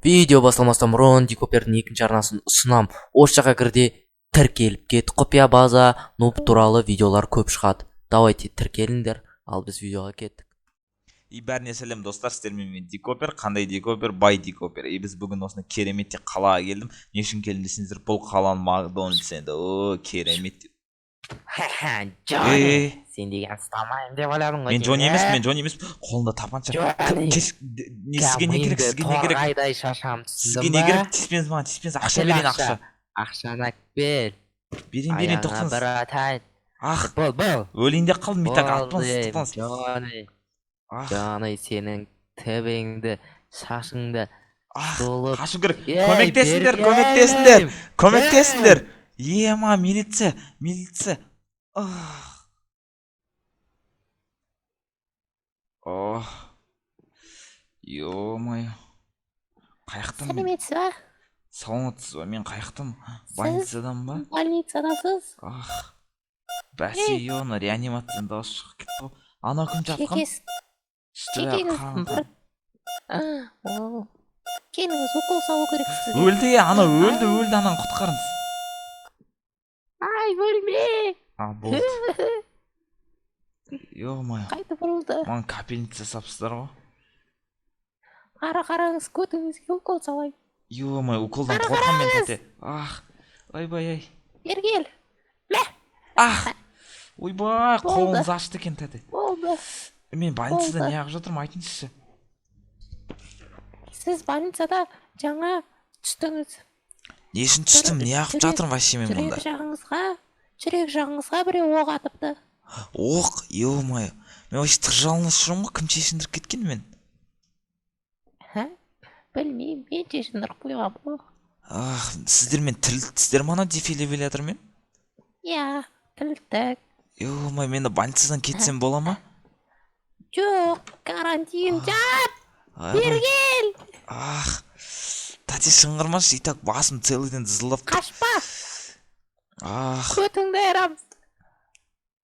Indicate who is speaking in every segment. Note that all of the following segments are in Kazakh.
Speaker 1: Видео басталмастан бұрын Дикопердің екінші арнасын ұсынам. Осы жаққа кір де тіркеліп кет. Құпия база, нуб туралы видеолар көп шығады. Давайте тіркеліңдер, ал біз видеоға кеттік.
Speaker 2: И бәріне сәлем, достар, сіздермен мен, Дикопер. Қандай Дикопер? Бай Дикопер. И біз бүгін осындай керемет қалаға келдім. Не үшін келдім десеңіздер, бұл қаланың Макдональдс енді. О, керемет.
Speaker 1: Джонни,
Speaker 2: Ей.
Speaker 1: сен деген ұстамаймын деп ойладың ғой.
Speaker 2: Мен Джонни емеспін, мен Джонни емеспін. Қолында тапанша.
Speaker 1: Джонни.
Speaker 2: Не, сізге не керек, сізге не керек?
Speaker 1: Торғайдай шашам,
Speaker 2: Сізге не керек? Тиіспеңіз маған, тиіспеңіз. Ақша
Speaker 1: Әкел
Speaker 2: берейін,
Speaker 1: ақша.
Speaker 2: ақша.
Speaker 1: Ақшаны әкел.
Speaker 2: Берейін, берейін,
Speaker 1: Аяғыңа
Speaker 2: тоқтаңыз.
Speaker 1: бір атайын.
Speaker 2: Ах,
Speaker 1: Бол, бол.
Speaker 2: өлейін деп қалдым, и так
Speaker 1: Бол
Speaker 2: атпаңыз,
Speaker 1: деймін,
Speaker 2: тоқтаңыз.
Speaker 1: Джонни.
Speaker 2: Ах,
Speaker 1: Джонни, сенің төбеңді, шашыңды
Speaker 2: ах,
Speaker 1: жұлып.
Speaker 2: қашу керек.
Speaker 1: Ей,
Speaker 2: Көмектесіңдер,
Speaker 1: бері
Speaker 2: көмектесіңдер.
Speaker 1: кел.
Speaker 2: Көмектесіңдер. Ема, милиция, милиция. Ах. Ох. Ё-моё. Қаяқтан мен?
Speaker 3: Сәлеметсіз ба?
Speaker 2: Саламатсыз ба? Мен қаяқтан? Больницадан ба?
Speaker 3: Больницадасыз.
Speaker 2: Ах. Бәсе, ё, реанимациядан дауыс шығып кетті ғой. Анау кім жатқан?
Speaker 3: Шекесі
Speaker 2: Үсті бәрі
Speaker 3: шекеңіз
Speaker 2: қан.
Speaker 3: бір. О, келіңіз, укол салу керек сізге.
Speaker 2: Өлді, е, анау өлді, өлді, ананы құтқарыңыз.
Speaker 3: Ай, өлме!
Speaker 2: А, болды. Ё-моё.
Speaker 3: Қайтып ұрылды.
Speaker 2: Маған капельница жасапсыздар ғой.
Speaker 3: Ары қараңыз, көтіңізге укол салайын.
Speaker 2: Ё-моё, уколдан
Speaker 3: Ары
Speaker 2: қорқамын мен,
Speaker 3: қараңыз.
Speaker 2: тәте. Ах, ойбай ай.
Speaker 3: Бері кел.
Speaker 2: Ах! Ойбай,
Speaker 3: Болды.
Speaker 2: қолыңыз ашты екен, тәте.
Speaker 3: Болды.
Speaker 2: Мен больницада
Speaker 3: Болды.
Speaker 2: неғып жатырмын, айтыңызшы.
Speaker 3: Сіз больницада жаңа түстіңіз.
Speaker 2: Не үшін түстім, неғып жатырмын вообще мен
Speaker 3: Жүрек
Speaker 2: мұнда?
Speaker 3: жағыңызға, жүрек жағыңызға біреу оқ атыпты.
Speaker 2: Оқ, ё-моё. Мен вообще тыр жалаңаш жүрмін ғой, кім шешіндіріп кеткен мен?
Speaker 3: Ха? Білмеймін, мен шешіндіріп қойғанмын ғой.
Speaker 2: Ах, сіздермен тірілттіңіздер ма ана дефибриллятормен?
Speaker 3: Иә, тірілттік.
Speaker 2: Ё-моё, мен де больницадан кетсем бола ма?
Speaker 3: Жоқ, карантин жап,
Speaker 2: Ойбай.
Speaker 3: бері кел.
Speaker 2: Ах, тәте, шыңғырмашы, и так басым целый день дызылдап тұр.
Speaker 3: Қашпа,
Speaker 2: Ах,
Speaker 3: көтіңді айырамыз.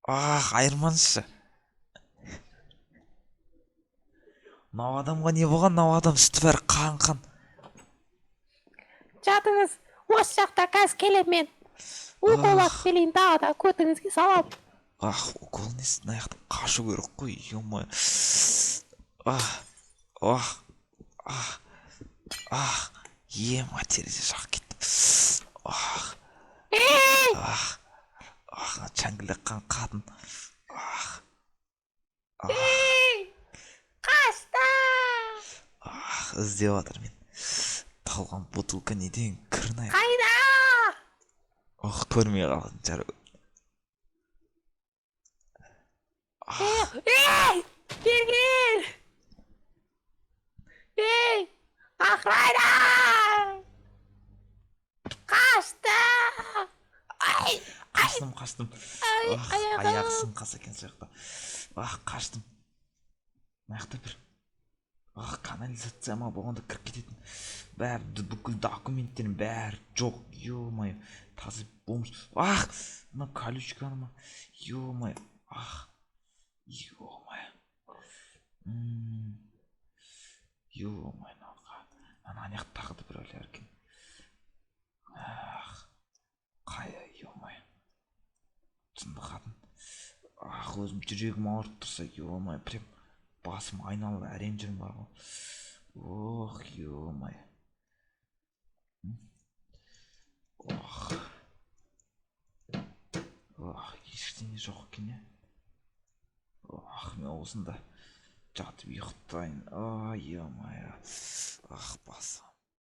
Speaker 2: ах, айырмаңызшы. Мынау адамға не болған? Мынау адам үсті бәрі қан қан.
Speaker 3: Жатыңыз, осы жақта, қазір келемін мен. Укол
Speaker 2: Ах.
Speaker 3: алып келейін, тағы да көтіңізге саламын.
Speaker 2: Ах, укол несі, мына жақтан қашу керек қой, ё-моё. Ах, ах, ах, ах, ема, терезе жағып кетті. Ах, ах, ах, шәңгілдек қан қатын. Ах, ах,
Speaker 3: Қашты!
Speaker 2: ах, іздеп жатыр мен. Талған бутылка не деген кірнай.
Speaker 3: Қайда?
Speaker 2: Ох, көрмей қалатын шығар. Ах,
Speaker 3: Ей, бері кел! Ей, охрана! Қашты! Ай,
Speaker 2: қаштым, қаштым.
Speaker 3: ай,
Speaker 2: Ах,
Speaker 3: аяғым.
Speaker 2: аяғы сынқас екен сол жақта. Ах, қаштым. Мына жақта бір, ах, канализация ма болғанда кіріп кететін. Бәрі, бүкіл документтерім бәрі жоқ. Ё-моё, таза бомж. Ах, мына колючканы ма? Ё-моё, ах, ё-моё. Ё-моё, ана жақта тағы да біреулер екен. Ах, қай, ё-моё. Жынды қатын. Ах, өзім жүрегім ауырып тұрса, ё-моё, прям басым айналып әрең жүрмін бар ғой. Ох, ё-моё. Ох. Ох, ештеңе жоқ екен, иә. Ох, мен осында жатып ұйықтайын. Ай, ё-моё. Ах, басым.